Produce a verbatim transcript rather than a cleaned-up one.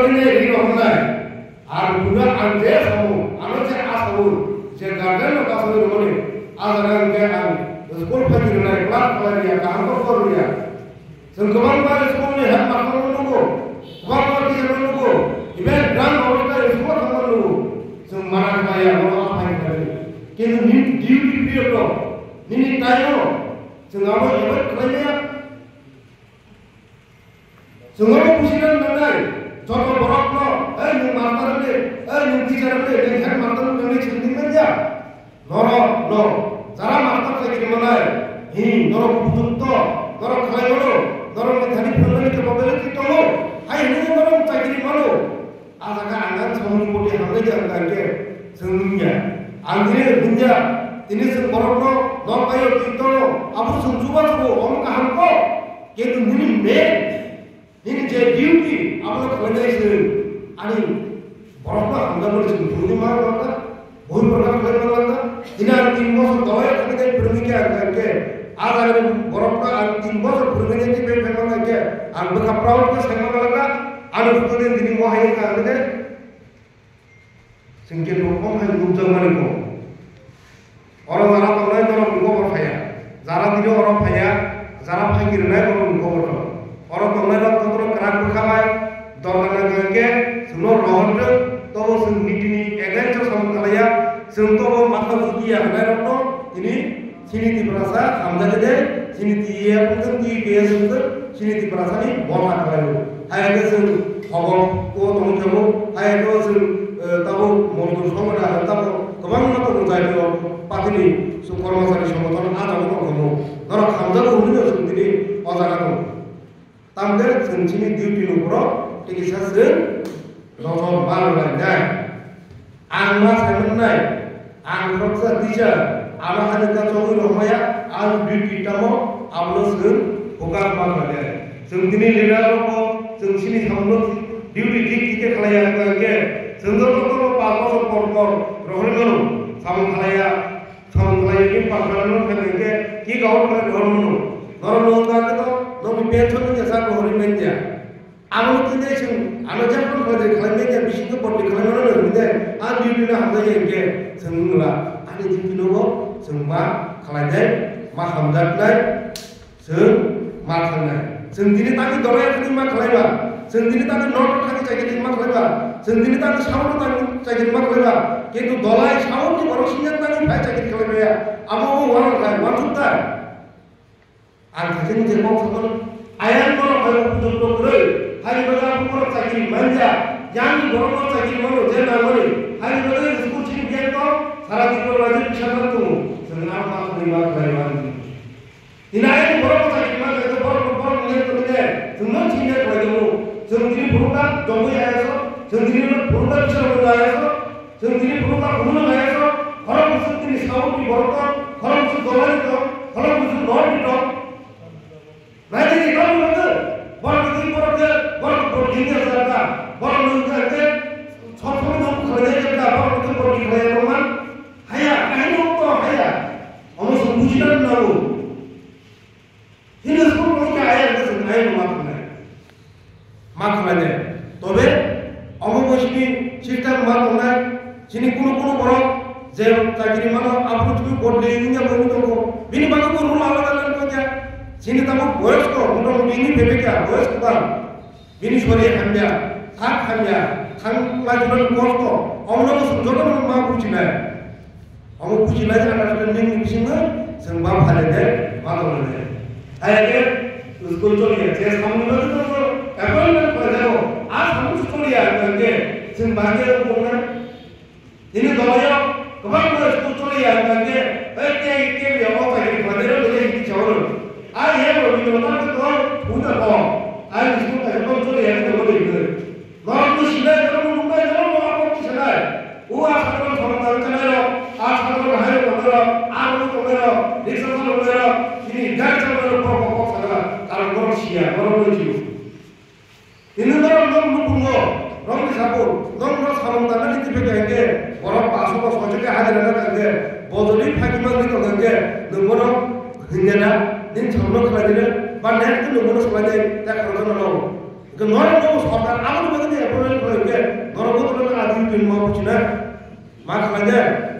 Ri rok wngnai. Ang buino ang je samo, ano je asamo, je guardian rok asamo rwmani, a jaga hwnkhe ang school phai rinai, class khlai riya, kaham khe phor riya. Chwng kwbangma school ni headmaster no nugo, kwbangma teacher no nugo, even drunk obostha school thangma nugo. Chwng mana khlaiya, bono a phai khlai. Kintu nini duty period rok, nini time o chwng abo avoid khlai maya. Chwng abo buji rwna nangnai, joto borok no, "Ei, nwng master le, ei, nwng teacher le, nwng headmaster le," nini chwng di manya. Norok no, jara master chakri manai, hi, norok bujukto, norok khlai mano, norok ni thani phwrwngmani capability tongo, hai hwnwi norok chakri mano. A jaga ang ang samung poti hamle de ang kangke, chwng nungya. Ang dini hwnya, tini chwng borok no, nok bayo twi tongo, abo chwng chuba chubo, omo kaham ko, kintu nini men, nini je duty, abono khlainai se. Ani borokno hamjakmani chwng phunugwi ma nangkha, boi borokno khlai ma nangkha. Tini ang tin bosor dolai thangwi tei phwrwngwi khe ang kha khe, a jagani borokno ang tin bosor phwrwngwi tei phai ma nangkha khe, ang bwkha proud khe sai ma nangkha. Ani phunugwi tini mo hai wngkha ang khe. Chwng khe tongthok hai nukjakmani kok. Oro jara tongnai norok ni kobor phaiya. Jara tini oro phaiya, jara phaiki rwnai norok ni kobor tongo. Oro tongnai rok jotono kwrak bwkha bai, dorkar nangkha hwnkhe chwngno rohor rwk, tobo chwng nitini against o samung khlaiya, chwng tobo matha judiya hwnai rokno tini Chini Tiprasa hamjak de, chini T A F wngkha, T P S wngkha, chini Tiprasa ni botha khlai o. Hai khe chwng hobor o tongwi thango, hai khe chwng, eh, tabo mojdur songwra, tabo kwbangma tongo jai o, patini chwng kormosari songothono a jaga tong thango. Norok hamjago hwnwi no chwng tini o jaga tongo. Tamkhe chwng chini duty ni borok tei kisa chwng joto ma rwlainai. Ang ma sai mannai, ang khoroksa teacher, ano hani kachogwi rwmaya, ang duty tamo, abono chwng hukak ma khlainai. Chwng tini leader rokbo chwng chini samungno duty thik thik khe khlaiya hwnkha hwnkhe chwng joto joto panch bosor por por rohorwi mano, samung khlaiya. Samung khlai ni pakhra no khe khe kick out khlai rohor mano. Norok no wngkha khe to nokni pension ni jesa rohorwi manya. Amo twi dai chwng ano jefon khlai dai khlai manya, bising khe botwi khlai mano no hwnkhe ang duty no hamjak ya hwnkhe chwng wngla. Ani duty no bo chwng ma khlai dai, ma hamjak nai. Chwng ma thangnai. Chwng tini tangwi dolai thangwi ma khlaiba. Chwng tini tangwi north thangwi chakiri ma khlaiba. Chwng tini tangwi south thangwi chakiri ma khlaiba. Kintu dolai south ni borok senior tangwi phai chakiri khlaiba ya. Abo bo uansuk thai, uansuk thai. Ang thaichini je kok sakno ayang borok hai upojukto kwrwi. Hai baga borok chakiri manja. Yang borok no chakiri mano je nangmani. Hai baga school chini biang to sara Tripura rajyo bisar tongo. Chwng ang ma khlaiba khlaiba. Tini ayang borok bwsa tini ma khe borok borok ni yak tongwi de. Chwng no chini yak khlai tongo. Chwng tini phuru ta jongwi ya so. Chwng tini phuru ta bisa rwngwi ya so. Chwng tini phuru ta phuru no ya so. Khorok bwswk tini south ni borok tong. Khorok bwswk dolai ni tong. Khorok bwswk north ni tong. Nai tini tong ni borok tong. Borok tini borok je borok borok tini ya sa ta. Borok ni ya je. Sob sob no khlai ya ta. Borok tini borok ni khlai ya tong man. Haya, kaino to haya. Omo chwng bujina nango. Hino school rok khe ayang khe chwng ayang ma tongnai. Ma tongnai de. Tobe omo bo chini system ma tongnai. Chini kunu kunu borok je chakiri mano, aboni thwi bodli wngya bo wngwi tongo. Bini bagwi bo rule alada nang khe. Chini tamo boyosko, motamuti wngwi phaibai kha, boyosko bang. Bini sori hamya, sak hamya, thang laijwnani kosto, omono bo chwng jotono ma bujinai. Omo bujinai understanding ni bisingo chwng ma phalene, ma tonglene. Hai khe school choliya, je samung no joto appointment khlai jago, a samung se choliya hwnkhe chwng bahai khe tongnai. Tini dolai o kwbangma school choliya hwnkha khe, tei tei tei ya o chakri khlainai rok tei hini chao rw. Ai he bo bini mata khe to thuna ko. Ai school kaisa tong choliya hwnkhe bo tei khe. Norok no sinai, norok no nuknai, norok no abo kisanai. O a sakno thorok thorok chanai rok, a sakno hai rok tongnai rok, a rok tongnai rok, riksa rok tongnai rok, tini gari chanai rok kok kok kok sakha, karon norok siya, norok no jiyo. Tini norok nok nukhungo, nokni sabo, nok no samung tangnani tiphai kha hwnkhe, borok paso bo soichakhe hajira na kha hwnkhe, bo jodi phaki manwi tongkha hwnkhe, nwng bono hwnkhe na, nini samungno khlai dile, ba next nwng bono swlainai ta khoroksa no. Hwnkhe norok no sorkar aboni bagwi ni appointment ma buchina, ma khlai de.